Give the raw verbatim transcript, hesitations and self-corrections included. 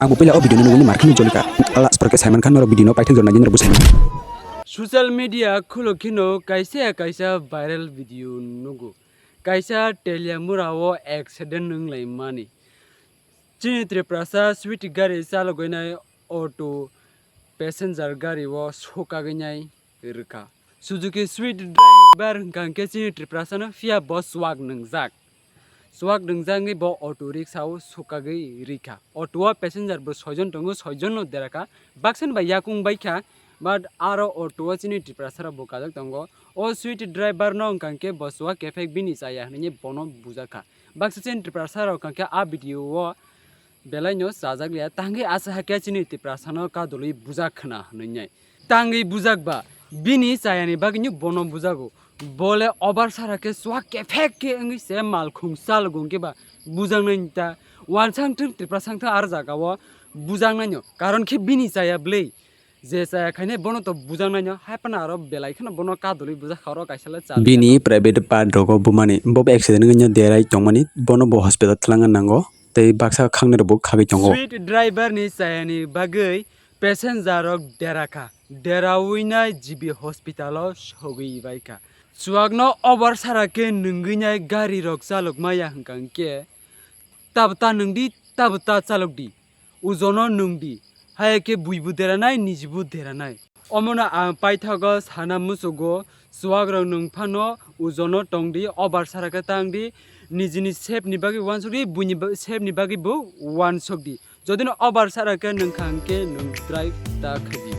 Ang bo puila o video no nugwi markheno jolika. Last pore khe Saiman Khan norok video no paithak jora nai norok bwsai. Social media khulo kheno kaisa kaisa viral video nugo. Kaisa Teliamura o accident wnglaimani. Chini Tiprasa Swift gari chalogwi nai auto passenger gari o sokagwi nai rwkha. Suzuki Swift driver hwnkha hwnkhe chini Tiprasano phiya bo chuak nwngjak. Chuak nwngjagwi bo auto rickshaw sokagwi rikha. Auto o passenger bo soijon tongo, soijon no derakha. Baksani bai yakung baikha, but aro auto o chini Tiprasarok bo kajak tongo. O Swift driver no hwnkha hwnkhe bo chuak kephek bini chaya hwnwi bono bujakha. Baksa chini Tiprasarok hwnkha khe a video o belaino chajak liya, tangwi asa hakhe chini Tiprasano kadulwi bujak khna hwnwi nai. Tangwi bujak ba, bini chayani bagwino bono bujago. Bole obar sara khe chuak kephek khe wngwi se malkhung chalgo hwnkhe ba bujaknai ta. Wansang thung Tiprasang thung ar jaga o bujaknaino. Karon khe bini chaya bwlwi. Je chaya khainai bono to bujaknaino. Hai phano aro belai kheno bono kadulwi bujak kha oro kaisa le chajak. Bini private part rogo bumani. Bo accident wngwi derai tongmani. Bono bo hospital twlangna nango. Tei baksa khangnai rok bo khagwi tongo. Swift driver ni chayani bagwi passenger rok dera kha. Derawi nai G B hospital o sogwi bai kha. Chuak no obar sara khe nungwi nai gari rok chalok maya hwnkha hwnkhe, tabta nungdi, tabta chalok di. Ujono nungdi. Haya khe buibu deranai, nijibu deranai. Omono ang paithago sana muchugo, chuakrok nwng phano ujono tongdi, obar sara khe tangdi, nijini safety ni bagwi uansukdi, buini ba-, safety ni bagwi bo uansukdi. Jodi no obar sara khe nwng kha hwnkhe nwng drive ta khaidi.